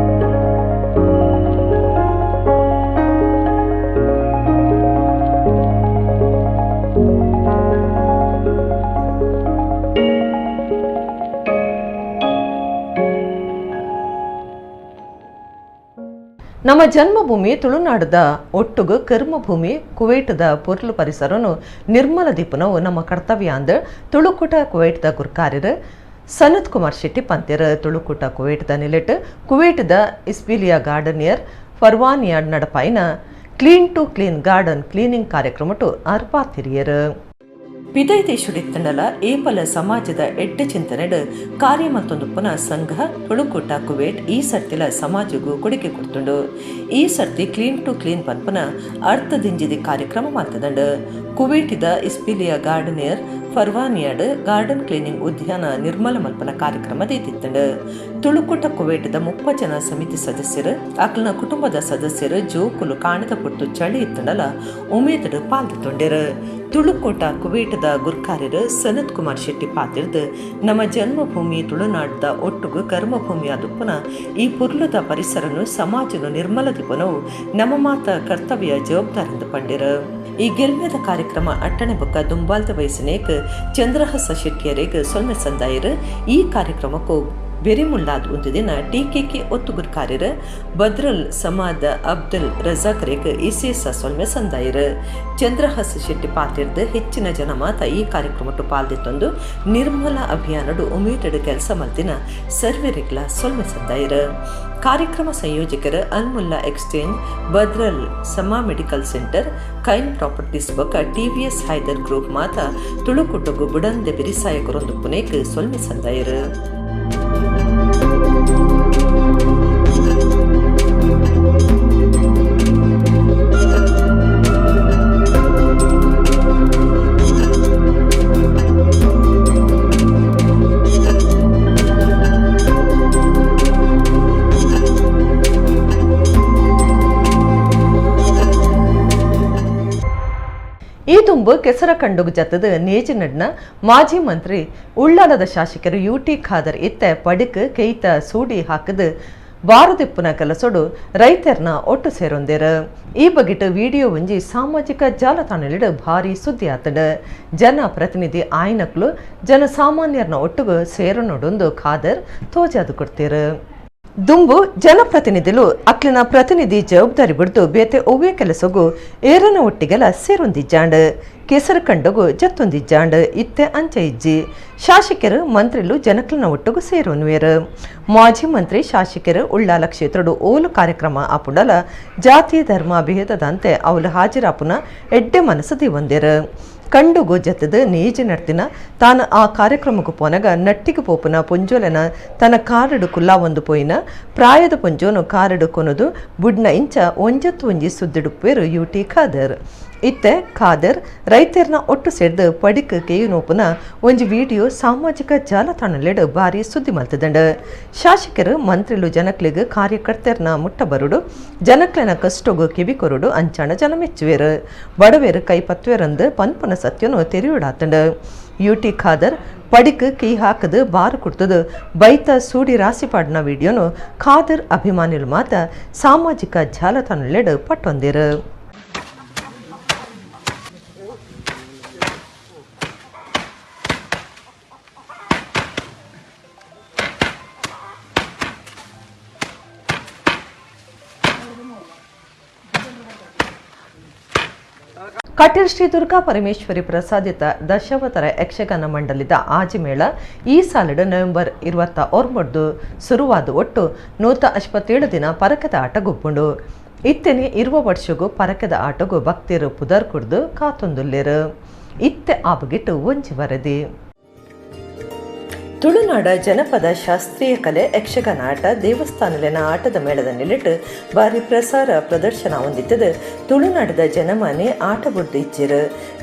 ನಮ್ಮ ಜನ್ಮಭೂಮಿ ತುಳುನಾಡದ ಒಟ್ಟುಗು ಕರ್ಮಭೂಮಿ ಕುವೈಟದ ಪೊರ್ಲು ಪರಿಸರನು ನಿರ್ಮಲ ದೀಪನವು ನಮ್ಮ ಕರ್ತವ್ಯ ಅಂದ ತುಳುಕೂಟ ಕುವೈಟ್ದ ಗುರ್ಕಾರ್ಯರು ಸನತ್ ಕುಮಾರ್ ಶೆಟ್ಟಿ ಪಂತ್ಯರು. ತುಳುಕೂಟ ಕುವೈಟ್ದ ನಿಲೆಟ್ ಕುವೈಟ್ದ ಇಸ್ಬಿಲಿಯಾ ಗಾರ್ಡನಿಯರ್ ಫರ್ವಾನಿಯಾಡ್ ನಡಪಾಯಿನ clean to clean garden cleaning ಕಾರ್ಯಕ್ರಮಟು ಅರ್ಪಾತಿರಿಯರು. ಪಿದೈ ದೇಶಡಿತ್ತಂಡಲ ಏಪಲ ಸಮಾಜದ ಎಡ್ಡೆ ಚಿಂತನೆಡು ಕಾರ್ಯ ಮತ್ತೊಂದುಪ್ಪನ ಸಂಘ ತುಳುಕೂಟ ಕುವೇಟ್ ಈ ಸರ್ತಿಲ ಸಮಾಜಗೂ ಕೊಡುಗೆ ಕೊಡ್ತುಂಡು. ಈ ಸರ್ತಿ clean to clean ಪನ್ಪನ ಅರ್ಥದಿಂಜಿದಿ ಕಾರ್ಯಕ್ರಮ ಮಾತದಂಡು. ಕುವೇಟಿದ ಇಸ್ಪಿಲಿಯ ಗಾರ್ಡನಿಯರ್ ಫರ್ವಾನಿಯಾಡ್ ಗಾರ್ಡನ್ ಕ್ಲೀನಿಂಗ್ ಉದ್ಯಾನ ನಿರ್ಮಲ ಮಲ್ಪನ ಕಾರ್ಯಕ್ರಮ ದೇತಿತ್ತಂಡು. ತುಳುಕೂಟ ಕುವೈಟ್ದ 30 ಜನ ಸಮಿತಿ ಸದಸ್ಯರು, ಅಕ್ಲನ ಕುಟುಂಬದ ಸದಸ್ಯರು ಜೋಕುಲು ಕಾಣದ ಪೊಟ್ಟು ಚಳಿ ಇತ್ತಂಡಲ ಉಮೇದಡು ಪಾಲ್ದೊಂಡೆರು. ತುಳುಕೋಟ ಕುವೈಟ್ದ ಗುರ್ಕಾರ್ಯರು ಸನತ್ ಕುಮಾರ್ ಶೆಟ್ಟಿ ಪಾತಿರ್ದು ನಮ್ಮ ಜನ್ಮಭೂಮಿ ತುಳುನಾಡ್ದ ಒಟ್ಟುಗು ಕರ್ಮಭೂಮಿಯಾದುಪ್ಪುನ ಈ ಪುರ್ಲುದ ಪರಿಸರನು ಸಮಾಜನು ನಿರ್ಮಲ ದಿಪನವು ನಮ್ಮ ಮಾತ ಕರ್ತವ್ಯ ಜವಾಬ್ದಾರಿಂದು ಪಂಡಿರು. ಈ ಗೆಲ್ಮೆದ ಕಾರ್ಯಕ್ರಮ ಅಟ್ಟಣೆ ಬೊಕ್ಕ ದುಂಬಾಲ್ದ ವಯಸ್ಸಿನೇಕ್ ಚಂದ್ರಹಸ ಶೆಟ್ಟಿಯರಿಗೆ ಸೊಲ್ಮೆ ಸಂದಾಯರು. ಈ ಕಾರ್ಯಕ್ರಮಕ್ಕೂ ಬೆರಿಮುಲ್ಲಾದ್ ಒಂದು ದಿನ ಟಿಕೆಕೆ ಒತ್ತುಗುರ್ಕಾರ್ಯರು ಬದ್ರಲ್ ಸಮಾದ ಅಬ್ದುಲ್ ರಜಾಕ್ರೇಗ್ ಇಸೇಸ ಸೊಲ್ಮೆ ಸಂದಾಯರು. ಚಂದ್ರಹಸ ಶೆಟ್ಟಿ ಪಾತಿರ್ದು ಹೆಚ್ಚಿನ ಜನ ಮಾತ ಈ ಕಾರ್ಯಕ್ರಮಟ್ಟು ಪಾಲ್ದಿತ್ತೊಂದು ನಿರ್ಮಲ ಅಭಿಯಾನಡು ಉಮೇದಡು ಕೆಲಸ ಮಲ್ತಿನ ಸರ್ವೆರಿಗ್ಲ ಸೊಲ್ಮೆ ಸಂದಾಯರು. ಕಾರ್ಯಕ್ರಮ ಸಂಯೋಜಕರು ಅಲ್ಮುಲ್ಲಾ ಎಕ್ಸ್ಚೇಂಜ್, ಬದ್ರಲ್ ಸಮಾ ಮೆಡಿಕಲ್ ಸೆಂಟರ್, ಕೈನ್ ಪ್ರಾಪರ್ಟೀಸ್ ಬೊಕ್ಕ ಟಿವಿಎಸ್ ಹೈದರ್ ಗ್ರೂಪ್ ಮಾತ ತುಳುಕುಟುಗು ಬುಡಂದೆ ಬಿರಿಸಾಯ ಕೊರೊಂದು ಪುನೇಕ್ ಸೊಲ್ಮೆ ಸಂದಾಯರು. ಈ ತುಂಬು ಕೆಸರ ಕಂಡುಗು ಜತ್ತದ ನೇಜಿನಡ್ನ ಮಾಜಿ ಮಂತ್ರಿ ಉಳ್ಳಾಲದ ಶಾಸಕರು ಯುಟಿ ಖಾದರ್ ಇತ್ತೆ ಪಡಿಕ್ ಕೈತ ಸೂಡಿ ಹಾಕದು ಬಾರದಿಪ್ಪುನ ಕೆಲಸೊಡು ರೈತರ್ನ ಒಟ್ಟು ಸೇರೊಂದೇರು. ಈ ಬಗೆಟ್ ವಿಡಿಯೋ ಒಂಜಿ ಸಾಮಾಜಿಕ ಜಾಲತಾಣಲಿಡು ಭಾರಿ ಸುದ್ದಿ ಆತಡು. ಜನ ಪ್ರತಿನಿಧಿ ಆಯ್ನಕ್ಲು ಜನಸಾಮಾನ್ಯರ್ನ ಒಟ್ಟುಗು ಸೇರನೊಡೊಂದು ಖಾದರ್ ತೋಜಾದು ಕೊಡ್ತೀರು. ದುಂಬು ಜನಪ್ರತಿನಿಧಿಲು ಅಕ್ಲಿನ ಪ್ರತಿನಿಧಿ ಜವಾಬ್ದಾರಿ ಬಿಡ್ದು ಬೇತೆ ಒವ್ವೇ ಕೆಲಸಗೂ ಏರನ ಒಟ್ಟಿಗೆಲ ಸೇರೊಂದಿಜ್ಜಾಂಡ್, ಕೆಸರು ಕಂಡಗು ಜತ್ತೊಂದಿಜ್ಜಾಂಡ್ ಇತ್ತೆ ಅಂಚ ಇಜ್ಜಿ. ಶಾಸಕರು ಮಂತ್ರಿಲು ಜನಕ್ಲನ ಒಟ್ಟುಗು ಸೇರೊನ್ವೇರು. ಮಾಜಿ ಮಂತ್ರಿ ಶಾಸಕರು ಉಳ್ಳಾಲ ಕ್ಷೇತ್ರಡು ಓಲು ಕಾರ್ಯಕ್ರಮ ಆಪುಂಡಲ ಜಾತಿ ಧರ್ಮ ಭೇದದಂತೆ ಅವಲು ಹಾಜರಾಪುನ ಎಡ್ಡೆ ಮನಸ್ಸು ದಿವಂದೇರು. ಕಂಡುಗು ಜತ್ತದ ನೇಜಿ ನಡ್ತಿನ ತಾನು ಆ ಕಾರ್ಯಕ್ರಮಕ್ಕೂ ಪೋನಗ ನಟ್ಟಿಗೆ ಪೋಪುನ ಪೊಂಜೋಲೆನ ತನ್ನ ಕಾರಡು ಕುಲ್ಲಾ ಒಂದು ಪೋಯಿನ ಪ್ರಾಯದ ಪೊಂಜೋನು ಕಾರಡು ಕೊನದು ಬುಡ್ನ ಇಂಚ ಒಂಜತ್ತು ಒಂಜಿ ಸುದ್ದಿಡುಪ್ಪೇರು ಯುಟಿ ಖಾದರ್. ಇತ್ತೆ ಖಾದರ್ ರೈತರ್ನ ಒಟ್ಟು ಸೇರ್ದು ಪಡಿಕ್ ಕೇಯುನೋಪುನ ಒಂಜಿ ವಿಡಿಯೋ ಸಾಮಾಜಿಕ ಜಾಲತಾಣಲೆಡು ಭಾರಿ ಸುದ್ದಿ ಮಲ್ತದಂಡು. ಶಾಸಕರು ಮಂತ್ರಿಲು ಜನಕ್ಲಿಗ್ ಕಾರ್ಯಕರ್ತರ್ನ ಮುಟ್ಟ ಬರುಡು, ಜನಕ್ಲೆನ ಕಷ್ಟಗು ಕಿವಿ ಕೊರುಡು ಅಂಚಾಣ ಜನ ಮೆಚ್ಚುವೇರು, ಬಡವೇರು ಕೈಪತ್ವೇರಂದು ಪನ್ಪುನ ಸತ್ಯನು ತೆರೆಯುಡಾತಂಡು. ಯುಟಿ ಖಾದರ್ ಪಡಿಕ್ ಕೀ ಹಾಕದು ಬಾರು ಕುಡ್ತದು ಬೈತ ಸೂಡಿ ರಾಸಿ ಪಾಡಿನ ವಿಡಿಯೋನು ಖಾದರ್ ಅಭಿಮಾನಿಲು ಮಾತ ಸಾಮಾಜಿಕ ಜಾಲತಾಣಲೆಡು ಪಟ್ಟೊಂದಿರು. ಕಟೀಲ್ ಶ್ರೀ ದುರ್ಗಾ ಪರಮೇಶ್ವರಿ ಪ್ರಸಾದಿತ ದಶಾವತಾರ ಯಕ್ಷಗಾನ ಮಂಡಲಿದ ಆಜಿಮೇಳ ಈ ಸಾಲಿಡು ನವೆಂಬರ್ 29 ಶುರುವಾದ ಒಟ್ಟು 157 ದಿನ ಪರಕದ ಆಟ ಗೊಬ್ಬುಂಡು. ಇತ್ತೆನೆ 20 ವರ್ಷಗೂ ಪರಕದ ಆಟಗೂ ಭಕ್ತಿರು ಪುದರ್ ಕುಡ್ದು ಕಾತೊಂದುಲ್ಲೇರು. ಇತ್ತೆ ಆ ಬಗೆಟ್ಟು ಒಂಜಿ ವರದಿ. ತುಳುನಾಡ ಜನಪದ ಶಾಸ್ತ್ರೀಯ ಕಲೆ ಯಕ್ಷಗಾನ ಆಟ ದೇವಸ್ಥಾನಲಿನ ಆಟದ ಮೇಳದ ನಿಲಿಟ್ಟು ಭಾರಿ ಪ್ರಸಾರ ಪ್ರದರ್ಶನ ಹೊಂದಿತ್ತದು. ತುಳುನಾಡದ ಜನಮಾನಿ ಆಟ ಬುಡ್ದು ಇಚ್ಚಿರು,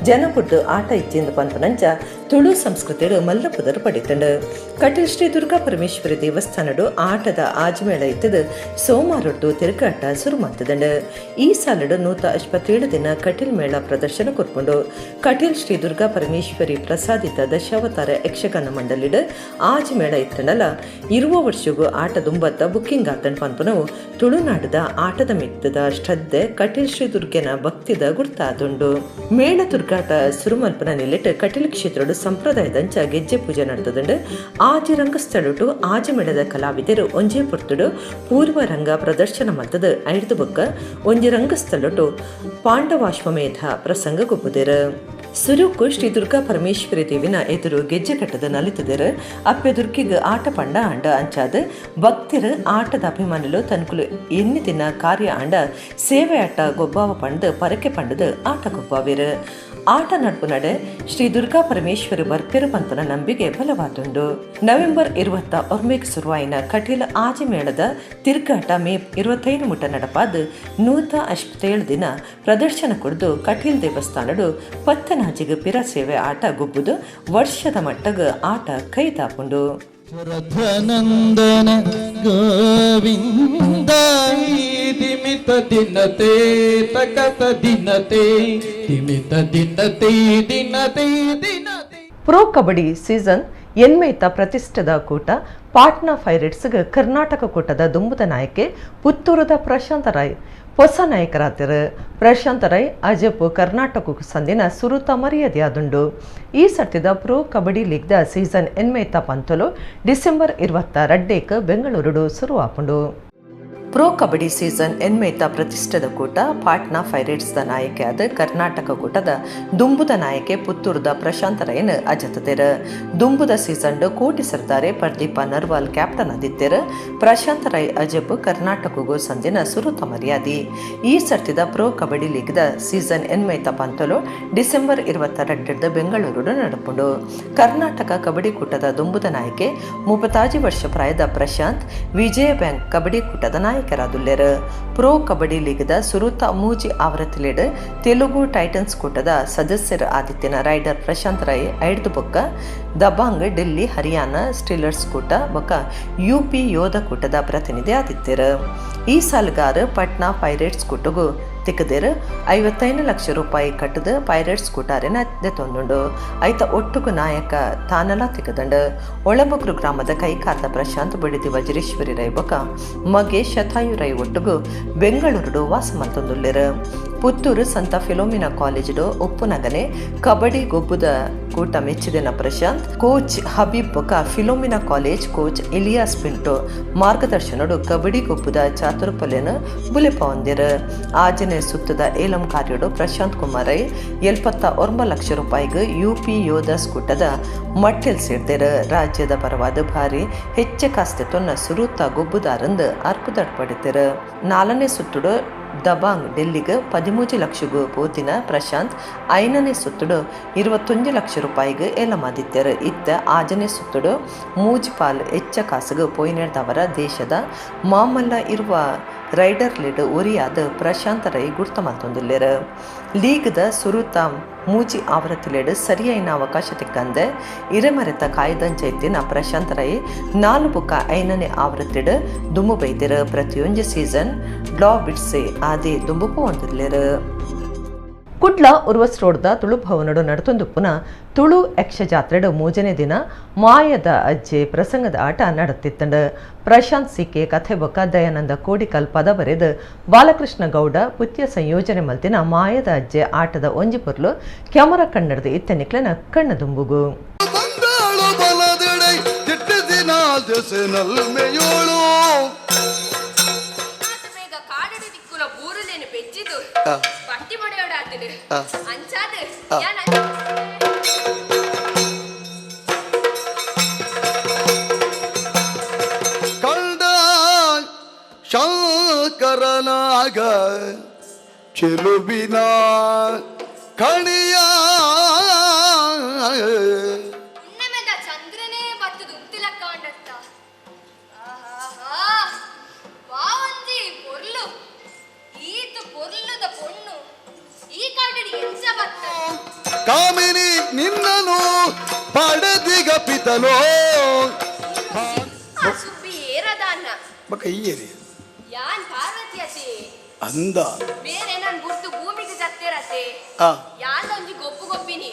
ಜನ ಬುಡ್ದು ಆಟ ಇಚ್ಚಿಂದು ಪನ್ಪುನಂಚ ತುಳು ಸಂಸ್ಕೃತಿಡು ಮಲ್ಲ ಪುದರ್ ಪಡಿತಂಡು. ಕಟೀಲ್ ಶ್ರೀ ದುರ್ಗಾ ಪರಮೇಶ್ವರಿ ದೇವಸ್ಥಾನಡು ಆಟದ ಆಜ್ಮೇಳ ಇತ್ತದು ಸೋಮಾರೊಟ್ಟು ತಿರುಗಾಟ ಶುರು ಮಾಡ್ತದಂಡು. ಈ ಸಾಲಡು 157 ದಿನ ಕಟೀಲ್ ಮೇಳ ಪ್ರದರ್ಶನ ಕೊರ್ಪುಂಡು. ಕಟೀಲ್ ಶ್ರೀ ದುರ್ಗಾ ಪರಮೇಶ್ವರಿ ಪ್ರಸಾದಿತ ದಶಾವತಾರ ಯಕ್ಷಗಾನ ಮಂಡಲಿಡು ಆಜ್ ಮೇಳ ಇತ್ತಂಡಲ 20 ವರ್ಷಗೂ ಆಟ ದುಂಬತ್ತ ಬುಕ್ಕಿಂಗ್ ಆತಂಡ್ ಪನ್ಪುನವು ತುಳುನಾಡದ ಆಟದ ಮಿತ್ತದ ಶ್ರದ್ಧೆ ಕಟೀಲ್ ಶ್ರೀ ದುರ್ಗೆನ ಭಕ್ತಿದ ಗುರ್ತಾದುಂಡು. ಮೇಳ ತುರ್ಗಾಟ ಸುರುಮಲ್ಪನ ನಿಲ್ಲಿಟ್ಟು ಕಟೀಲ್ ಕ್ಷೇತ್ರಡು ಸಂಪ್ರದಾಯದಂಚ ಗೆಜ್ಜೆ ಪೂಜೆ ನಡೆತದಂಡು. ಆಜಿ ರಂಗಸ್ಥಳಟು ಆಜಿ ಮೇಳದ ಕಲಾವಿದರು ಒಂಜೇ ಪೊರ್ತುಡು ಪೂರ್ವ ರಂಗ ಪ್ರದರ್ಶನ ಮಲ್ತದ ಐದು ಬೊಕ್ಕ ಒಂಜಿ ರಂಗಸ್ಥಳಟು ಪಾಂಡವಾಶ್ವಮೇಧ ಪ್ರಸಂಗ ಗೊಬ್ಬುದಿರು. ಸುರುಕು ಶ್ರೀ ದುರ್ಗಾ ಪರಮೇಶ್ವರಿ ದೇವಿನ ಎದುರು ಗೆಜ್ಜೆ ಕಟ್ಟದ ನಲಿತದರು. ಅಪ್ಪೆ ದುರ್ಗಿಗೆ ಆಟ ಪಂಡ ಅಂಡ ಅಂಚಾದ ಭಕ್ತರು ಆಟದ ಅಭಿಮಾನಿಲು ತನ್ಕುಲು ಎನ್ನಿ ದಿನ ಕಾರ್ಯ ಅಂಡ ಸೇವೆ ಆಟ ಗೊಬ್ಬಾವ ಪಂಡು ಪರಕೆ ಪಂಡದು ಆಟ ಗೊಬ್ಬಾವಿರು. ಆಟ ನಡ್ಪು ನಡೆ ಶ್ರೀ ದುರ್ಗಾ ಪರಮೇಶ್ವರಿ ಬರ್ಪೆರು ಪಂತನ ನಂಬಿಕೆ ಬಲವಾದುಂಡು. ನವೆಂಬರ್ 21 ಶುರುವಾಯಿನ ಕಟೀಲ್ ಆಜಿ ಮೇಳದ ತಿರುಗಾಟ ಮೇ 25 ಮುಟ್ಟ ನಡಪಾದ 157 ದಿನ ಪ್ರದರ್ಶನ ಕೊಡ್ದು ಕಟೀಲ್ ದೇವಸ್ಥಾನಡು ಪತ್ತನಾಜಿಗೆ ಪಿರ ಸೇವೆ ಆಟ ಗುಬ್ಬುದು ವರ್ಷದ ಮಟ್ಟಗ ಆಟ ಕೈದಾಪುಂಡು. ದಶರಥನಂದನ ಗೋವಿಂದ ದಿಮಿತ ದಿನತೆ ತಕತ ದಿನತೆ ದಿಮಿತ ದಿನತೆ ದಿನತೆ ದಿನತೆ. ಪ್ರೊ ಕಬಡ್ಡಿ ಸೀಸನ್ ಎನ್ಮೈತ ಪ್ರತಿಷ್ಠಿತ ಕೂಟ ಪಾಟ್ನಾ ಪೈರೇಟ್ಸ್ಗೆ ಕರ್ನಾಟಕ ಕೂಟದ ದುಂಬುದ ನಾಯಕೆ ಪುತ್ತೂರದ ಪ್ರಶಾಂತ ರಾಯ್ ಹೊಸ ನಾಯಕರಾತಿರು. ಪ್ರಶಾಂತ ರೈ ಅಜಪು ಕರ್ನಾಟಕಕ್ಕೆ ಸಂದಿನ ಸುರುತ ಮರ್ಯಾದೆಯಾದುಂಡು. ಈ ಸರ್ತಿದ ಪ್ರೊ ಕಬಡ್ಡಿ ಲೀಗ್ದ ಸೀಸನ್ ಎನ್ಮೈತ ಪಂತಲು ಡಿಸೆಂಬರ್ 22ಕ್ಕೆ ಬೆಂಗಳೂರುಡು ಶುರುವಾಪುಂಡು. ಪ್ರೊ ಕಬಡ್ಡಿ ಸೀಸನ್ ಎನ್ಮೈತ ಪ್ರತಿಷ್ಠಿತ ಕೂಟ ಪಾಟ್ನಾ ಪೈರೇಟ್ಸ್ದ ನಾಯಕಿಯಾದ ಕರ್ನಾಟಕ ಕೂಟದ ದುಂಬುದ ನಾಯಕೆ ಪುತ್ತೂರುದ ಪ್ರಶಾಂತ ರೈನ್ ಅಜತದಿರು. ದುಂಬುದ ಸೀಸನ್ ಕೋಟಿ ಸರ್ದಾರೆ ಪ್ರದೀಪ ನರ್ವಾಲ್ ಕ್ಯಾಪ್ಟನ್ ಆದಿತ್ತೆರು. ಪ್ರಶಾಂತ ರೈ ಅಜಬ್ ಕರ್ನಾಟಕಗೂ ಸಂದಿನ ಸುರುತ ಮರ್ಯಾದೆ. ಈ ಸರ್ತಿದ ಪ್ರೊ ಕಬಡ್ಡಿ ಲೀಗ್ದ ಸೀಸನ್ ಎನ್ಮೈತ ಪಂತಲು ಡಿಸೆಂಬರ್ 22 ಬೆಂಗಳೂರು ನಡಪುಂಡು. ಕರ್ನಾಟಕ ಕಬಡ್ಡಿ ಕೂಟದ ದುಂಬುದ ನಾಯಕೆ 35 ವರ್ಷ ಪ್ರಾಯದ ಪ್ರಶಾಂತ್ ವಿಜಯ ಬ್ಯಾಂಕ್ ಕಬಡ್ಡಿ ಕೂಟದ ನಾಯಕ ನಾಯಕರಾದುಲ್ಲೆರ್. ಪ್ರೊ ಕಬಡ್ಡಿ ಲೀಗ್ದ ಸುರುತ ಮೂಜಿ ಆವೃತ್ತಿಲೆಡ್ ತೆಲುಗು ಟೈಟನ್ಸ್ ಕೂಟದ ಸದಸ್ಯರು ಆದಿತ್ಯನ ರೈಡರ್ ಪ್ರಶಾಂತ್ ರೈ ಐಡ್ದು ಬೊಕ್ಕ ದಬಾಂಗ್ ಡೆಲ್ಲಿ ಹರಿಯಾಣ ಸ್ಟೀಲರ್ಸ್ ಕೂಟ ಬೊಕ್ಕ ಯುಪಿ ಯೋಧ ಕೂಟದ ಪ್ರತಿನಿಧಿ ಆದಿತ್ಯರು. ಈ ಸಾಲುಗಾರ ಪಟ್ನಾ ಪೈರೇಟ್ಸ್ ಕೂಟಗೂ ತಿಕ್ಕದಿರು 55 ಲಕ್ಷ ರೂಪಾಯಿ ಕಟ್ಟದ ಪೈರೇಟ್ಸ್ ಕೂಟಾರೆನ ದೆತ್ತೊಂದುಂಡು. ಐತ ಒಟ್ಟುಗು ನಾಯಕ ತಾನಲ ತಿಕ್ಕದಂಡು. ಒಳಬೊಕ್ರು ಗ್ರಾಮದ ಕೈಕಾರ್ದ ಪ್ರಶಾಂತ್ ಬಿಡಿದಿ ವಜ್ರೇಶ್ವರಿ ರೈ ಬೊಕ್ಕ ಮಗೆ ಶತಾಯು ರೈ ಒಟ್ಟುಗು ಬೆಂಗಳೂರುಡು ವಾಸ ಮಲ್ತೊಂದುಲ್ಲೆರ್. ಪುತ್ತೂರು ಸಂತ ಫಿಲೋಮಿನಾ ಕಾಲೇಜು ಉಪ್ಪುನಗನೆ ಕಬಡ್ಡಿ ಗೊಬ್ಬುದ ಕೂಟ ಮೆಚ್ಚಿದಿನ ಪ್ರಶಾಂತ್ ಕೋಚ್ ಹಬೀಬ್ ಬೊಕ್ಕ Philomena college coach Elias Pinto ಮಾರ್ಗದರ್ಶನಡು kabaddi ಗೊಬ್ಬುದ ಚಾತುರ್ಪಲೆನ ಬುಲೆಪ ಹೊಂದಿರು. ಆಜನೆ ಸುತ್ತದ ಏಲಂ ಕಾರ್ಯಡು Prashant Kumar Rai 79 ಲಕ್ಷ ರೂಪಾಯಿಗೆ ಯುಪಿ ಯೋಧಾಸ್ ಕೂಟದ ಮಟ್ಟೆಲ್ ಸೇರ್ದಿರು. ರಾಜ್ಯದ ಪರವಾದ ಭಾರಿ ಹೆಚ್ಚ ಕಾಸ್ತೆ ತೊನ್ನ ಸುರುತ ಗೊಬ್ಬುದಾರಂದು ಅರ್ಪುದಡ್ಪಡಿತಿರು. 4ನೇ ಸುತ್ತುಡು ದಬಾಂಗ್ ಡೆಲ್ಲಿಗೆ 13 ಲಕ್ಷಗೂ ಪೋತಿನ ಪ್ರಶಾಂತ್ 5ನೇ ಸುತ್ತುಡು 21 ಲಕ್ಷ ರೂಪಾಯಿಗೆ ಏಲಮಾದಿತ್ಯರು. ಇತ್ತ 6ನೇ ಸುತ್ತುಡು ಮೂಜಿಪಾಲ್ ಹೆಚ್ಚ ಕಾಸುಗೆ ಪೋಯಿನೆಡ್ದವರ ದೇಶದ ಮಾಮಲ್ಲ ಇರುವ ರೈಡರ್ ಲೀಡ್ ಒರಿಯಾದ ಪ್ರಶಾಂತ್ ರೈ ಗುರ್ತ ಮಲ್ತೊಂದುಲ್ಲೆರ್. ಲೀಗ್ದ ಸುರುತ ಮೂಜಿ ಆವೃತ್ತಿಲೆಡ್ ಸರಿಯಾಯಿನ ಅವಕಾಶ ತಿಕ್ಕಂದೆ ಇರೆಮರೆತ ಕಾಯ್ದಂಚೈತಿನ ಪ್ರಶಾಂತ್ ರೈ 4 ಬೊಕ್ಕ 5ನೇ ಆವೃತ್ತಿಡ್ ದುಂಬು ಬೈದಿರು. ಪ್ರತಿಯೊಂಜಿ ಸೀಸನ್ ಡ್ಲಾ ಬಿಡ್ಸೆ ಆದಿ ದುಂಬು ಪೋವೊಂದುಲ್ಲೆರ್. ಕುಡ್ಲ ಉರ್ವಸ್ ರೋಡ್ದ ತುಳು ಭವನಡು ನಡತೊಂದುಪ್ಪುನ ತುಳು ಯಕ್ಷ ಜಾತ್ರೆಡು 3ನೇ ದಿನ ಮಾಯದ ಅಜ್ಜೆ ಪ್ರಸಂಗದ ಆಟ ನಡತಿತ್ತಂಡು. ಪ್ರಶಾಂತ್ ಸಿಕೆ ಕಥೆ ಬೊಕ್ಕ ದಯಾನಂದ ಕೋಡಿಕಲ್ ಪದ ಬರೆದು ಬಾಲಕೃಷ್ಣ ಗೌಡ ಪುತ್ಯ ಸಂಯೋಜನೆ ಮಲ್ತಿನ ಮಾಯದ ಅಜ್ಜೆ ಆಟದ ಒಂಜಿ ಪೊರ್ಲು ಕ್ಯಾಮರಾ ಕನ್ನಡದ ಇತ್ತನಿಕ್ಲೆನ ಕಣ್ಣ ದುಂಬುಗು. ಕಂಡ ಶಂಕರನಾಗ ಚೆಲುವಿನ ಕಣಿಯ ಚಂದ್ರನೇ ಬತ್ತದು ಉಂತಿಲಕ್ಕ ವಾವಂಜಿ ಪೊರ್ಲು ಈತ ಪೊರ್ಲುದ ಪೊಣ್ಣು ಈ ಕಾಡಡಿ ಎಂಚ ಬತ್ತ ಕಾಮಿನಿ ನಿನ್ನನು ಪಡೆದಿಗ ಪಿತನೋ ಸುಬ್ಬಿ ಏರದಾನ ಬಕ ಈಯೇರಿ ಯಾನ್ ಪಾರ್ವತಿಯತೆ ಅಂದ ಬೇರೆ ನನ್ ಗುರ್ತು ಭೂಮಿಗೆ ಜತ್ತೇರತೆ ಯಾನ್ ಒಂಜಿ ಗೊಪ್ಪು ಗೊಪ್ಪಿನಿ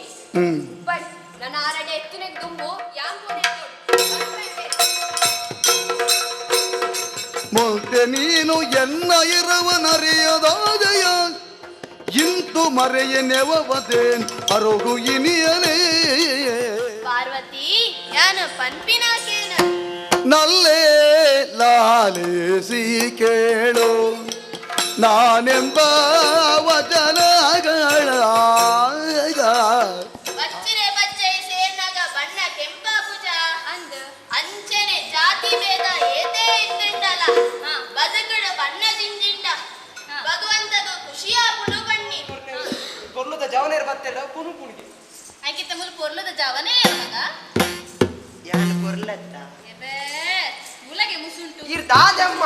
ಬಟ್ ನನ್ನ ಆರಡೆ ಎತ್ತುನೆ ದುಂಬು ಯಾನ್ ಪೋನೆ ಮೊಲ್ತೆ ನೀನು ಎನ್ನ ಇರವನರಿಯದಾದಯ ಇಂತು ಮರೆಯ ನೆವವತೇನ್ ಅರುಗು ಇನಿಯನೇ ಪಾರ್ವತಿ ಯಾನ ಪನ್ಪಿನಾಕೇನ ನಲ್ಲೇ ಲಾಲಿಸಿ ಕೇಳು ನಾನೆಂಬ ವಚನಗಳ ಬಚ್ಚಿರೆ ಬಚ್ಚೈ ಸೇರ್ನಾಗ ಬಣ್ಣ ಕೆಂಪಾಪುಜ ಅಂದ ಅಂಚನೆ ಜಾತಿ ಭೇದ ಏತೇ ಇತ್ತಂಡಲ ಬದುಕಡ ಬಣ್ಣ ಜಿಂಜಿಂಡ ಭಗವಂತಗ ಖುಷಿಯಾಪುಡು ಬನ್ನಿ ಪೊರ್ಲುದ ಜವನೇರ್ ಬತ್ತೆಲ್ಲ ಪುನು ಪುಣಿಗೆ ಆಕಿತ ಮುಲ್ ಪೊರ್ಲುದ ಜವನೇ ಮಗ ಯಾನ್ ಪೊರ್ಲತ್ತ ಎಬೇ ಮುಲಗೆ ಮುಸುಂಟು ಇರ್ ದಾದಮ್ಮ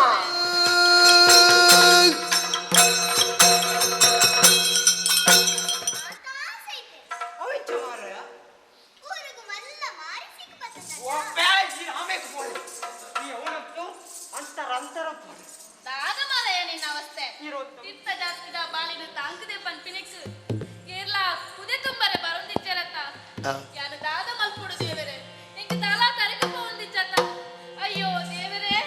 ತಿರ್ತ ಜಾತಿದ ಬಾಲಿನ ತಾಂಕದೆ ಪನ್ಪಿನೆಕ್ ಏರ್ಲಾ ಕುದೆ ತುಂಬರೆ ಬರೊಂದಿಜ್ಜರತ್ತ. ಯಾನು ದಾದ ಮಲ್ಪುಡು ದೇವರೇ, ಎಂಕ್ ತಲಾ ತರಕ ಪೋವೊಂದಿಜ್ಜತ್ತ. ಅಯ್ಯೋ ದೇವರೇ.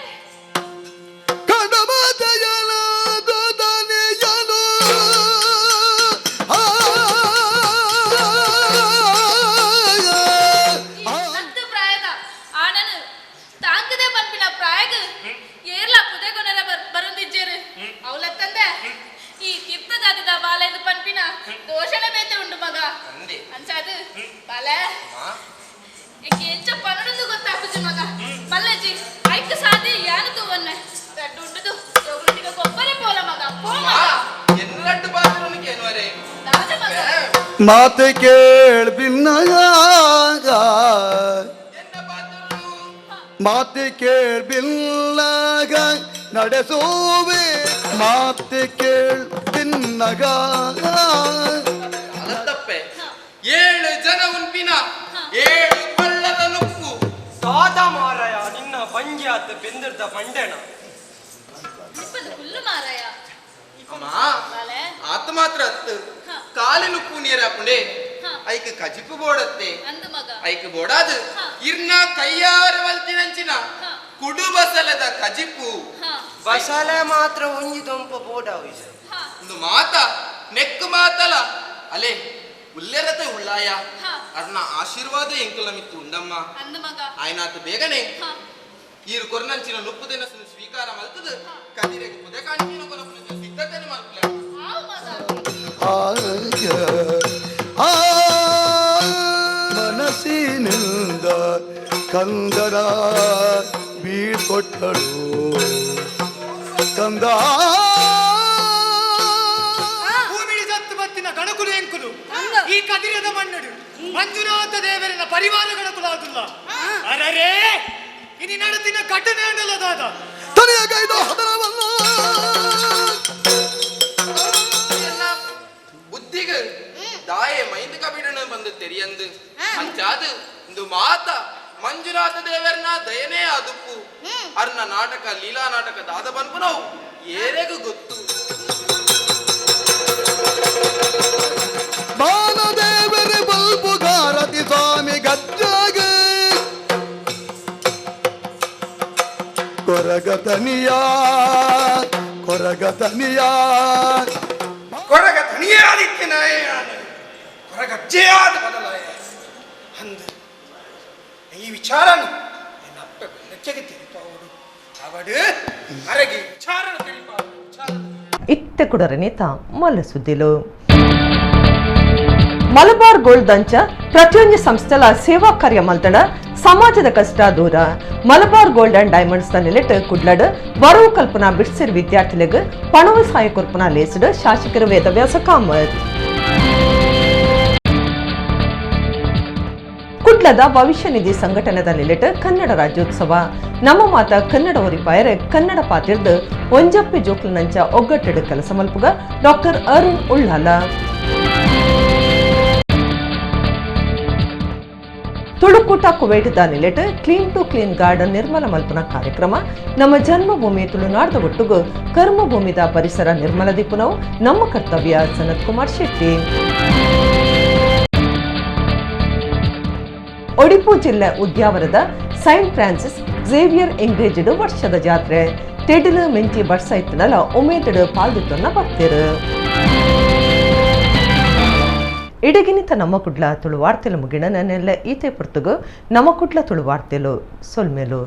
ಹತ್ತು ಪ್ರಾಯದ ಆನನು ತಾಂಕದೆ ಪನ್ಪಿನ ಪ್ರಾಯಗ್ ಏರ್ಲಾ ಪುದೆ ಕೊನರ ಬರೊಂದಿಜ್ಜೆರು. ಅವಲತ್ತಂದೆ ಈ ತಿರ್ತ ಜಾತಿದ ಬಾಲೆಂದು ಪನ್ಪಿನ ದೋಷಣ ಬೇತೆ ಉಂಡು ಮಗ. ಅಂಚಾದು ಬಾಲೆ ಎಂಕ್ ಎಂಚ ಪನೊಡುಂದು ಗೊತ್ತಾಪುಜಿ ಮಗ. ಮಲ್ಲಜ್ಜಿ ಐಕ್ ಸಾದಿ ಯಾನು ತೂವೊನ್ನೆ ರಡ್ಡು ಉಂಡುದು ಜೋಗುಲೊಟ್ಟಿಗೆ ಕೊಬ್ಬರಿ ಪೋಲ ಮಗ. ಪೋ ಮಗ. ಎನ್ನಟ್ಟು ಬಾತ್ರೂಮಿಗೆ ಏನುವರೆ ದಾದ ಮಗ. ಮಾತೆ ಕೇಳ್ ಭಿನ್ನಗ, ಮಾತೆ ಕೇಳ್ ಬಿಲ್ಲಗ ನಡೆಸುವೆ, ಮಾತೆ ಕೇಳ್ ಭಿನ್ನಗ. ಅಲತ್ತಪ್ಪೆ 7 ಜನ ಉನ್ಪಿನ 7 ಪಳ್ಳದ ನುಪ್ಪು. ದಾದ ಮಾರಾಯ ನಿನ್ನ ಬಂಜಿ ಆತ ಬೆಂದಿರ್ದ ಬಂಡೆಣ. ನಿಪ್ಪದು ಹುಲ್ಲು ಮಾರಾಯ. ಅಮ್ಮ ಆತ ಮಾತ್ರ ಅತ್ತು ಕಾಲಿ ನುಪ್ಪು ನೀರಾಪುಂಡೆ ಐಕ್ ಕಜಿಪು ಬೋಡತ್ತೆ. ಐಕ್ ಬೋಡಾದು ಇರ್ನ ಕೈಯಾರ ಮಲ್ತಿನಂಚಿನ ಕುಡು ಬಸಲದ ಕಜಿಪು. ಬಸಲೆ ಮಾತ್ರ ಒಂಜಿ ದೊಂಪ ಬೋಡಾವು. ಒಂದು ಮಾತ ನೆಕ್ಕು ಮಾತಲ ಅಲೆ ಉಲ್ಲೆರತೆ ಉಳ್ಳಾಯ ಅರ್ನ ಆಶೀರ್ವಾದ ಎಂಕುಲ ಮಿತ್ತು ಉಂಡಮ್ಮ. ಆಯ್ನಾತ ಬೇಗನೆ ಈರು ಕೊರ್ನಂಚಿನ ನುಪ್ಪು ದಿನಸನ್ನು ಸ್ವೀಕಾರ ಮಲ್ತದ ಕದಿರೆಗೆ ಪುದೆ ಕಾಂಚಿನ ಕೊನಪುನ ಸಿದ್ಧತೆನೆ ಮಲ್ಪಲೆ. ಮನಸ್ಸಿನಿಂದ ಕಂದರ ಬೀಳ್ಕೊಟ್ಟಳು ಕಂದ. ಭೂಮಿಡಿ ಸತ್ತು ಬತ್ತಿನ ಗಣಕುಲು ಎಂಕುಲು ಈ ಕದಿರದ ಮಣ್ಣುಡು ಮಂಜುನಾಥ ದೇವರಿನ ಪರಿವಾರ ಗಣಕುಲು ಆದುಲ್ಲ. ಅರರೇ ಇನಿ ನಡತಿನ ಘಟನೆ ಅಂಡಲ್ಲ ದಾದ. ತಲೆಯ ಕೈದು ಹದರವನ್ನು ಬುದ್ಧಿಗೆ ದಾಯೆ ಮೈಂದ ಕಬಿಡಣ ಬಂದು ತೆರಿಯಂದು ಅಂಚಾದು ಇಂದು ಮಾತ ಮಂಜುನಾಥ ದೇವರನ ದಯನೇ ಆದುಪ್ಪು. ಅರ್ನ ನಾಟಕ ಲೀಲಾ ನಾಟಕ ದಾದ ಬನ್ಪುನವು ಏರೆಗೂ ಗೊತ್ತು. ಬಾಲದೇವರ ಬಲ್ಬುಗಾರತಿ ಸ್ವಾಮಿ ಗಜ್ಜಾಗ ಕೊರಗತನಿಯ ಕೊರಗತನಿಯ ಕೊರಗ ತನಿಯಾದಿತ್ತಿನಾಯ ಕೊರಗಜ್ಜೆಯಾದ ಬದಲಾಯ ಅಂದು ಈ ವಿಚಾರನು ನನ್ನ ಅಪ್ಪ ಬೆಚ್ಚಗೆ ತಿಳಿಪಾವಡು ಅವಡು ಅರಗಿ ವಿಚಾರನು ತಿಳಿಪಾವಡು. ಇತ್ತೆ ಕುಡರನಿತ ಮಲ್ಲ ಸುದ್ದಿಲು. ಮಲಬಾರ್ ಗೋಲ್ಡ್ ದಂಚ ಪ್ರತಿಯೊಂದು ಸಂಸ್ಥೆಲ ಸೇವಾ ಕಾರ್ಯ ಮಲ್ತಡ ಸಮಾಜದ ಕಷ್ಟ ದೂರ. ಮಲಬಾರ್ gold and diamonds ನಿಲೆಟ್ ಕುಡ್ಲಡ್ ವರವು ಕಲ್ಪನಾ ಬಿಡ್ಸಿರ್ ವಿದ್ಯಾರ್ಥಿಗಳಿಗೆ ಪಣವು ಸಹಾಯ ಕೊರ್ಪನಾ ಲೇಸಿಡ್ ಶಾಸಕರು ವೇದವ್ಯಾಸ ಕಾಮತ್. ಕುಡ್ಲದ ಭವಿಷ್ಯ ನಿಧಿ ಸಂಘಟನೆದ ನಿಲೆಟ್ ಕನ್ನಡ ರಾಜ್ಯೋತ್ಸವ. ನಮ್ಮ ಮಾತ ಕನ್ನಡ ಒರಿಪಾಯರೆ ಕನ್ನಡ ಪಾತಿರ್ದು ಒಂಜಪ್ಪೆ ಜೋಕ್ಲನಂಚ ಒಗ್ಗಟ್ಟೆಡು ಕೆಲಸ ಮಲ್ಪುಗ ಡಾಕ್ಟರ್ ಅರುಣ್ ಉಳ್ಳಾಲ. ತುಳುಕೂಟ Kuwait the ನಿಲೆಟ್ clean to clean garden ನಿರ್ಮಲ ಮಲ್ಪನ ಕಾರ್ಯಕ್ರಮ. ನಮ್ಮ ಜನ್ಮಭೂಮಿ ತುಳುನಾಡದ ಒಟ್ಟುಗು ಕರ್ಮಭೂಮಿದ ಪರಿಸರ ನಿರ್ಮಲ ದಿಪ್ಪುನವು ನಮ್ಮ ಕರ್ತವ್ಯ. ಸನತ್ ಕುಮಾರ್ ಶೆಟ್ಟಿ. ಒಡಿಪು ಜಿಲ್ಲೆ ಉದ್ಯಾವರದ Saint Francis Xavier engaged ವರ್ಷದ ಜಾತ್ರೆ. ತೆಡಿಲು ಮೆಂಚಿ ಬರ್ಸ ಇತ್ತನಲ ಉಮೇದಡು ಪಾಲ್ದಿತ್ತನ್ನ ಬರ್ತಿರು. ಇಡಗಿನಿತ ನಮ್ಮ ಕುಡ್ಲ ತುಳು ವಾರ್ತೆಲು ಮುಗಿಣ ನೆಲ್ಲ ಈತೆ ಪುರ್ತುಗು ನಮ್ಮ ಕುಡ್ಲ ತುಳು ವಾರ್ತೆಲು ಸೊಲ್ಮೇಲು.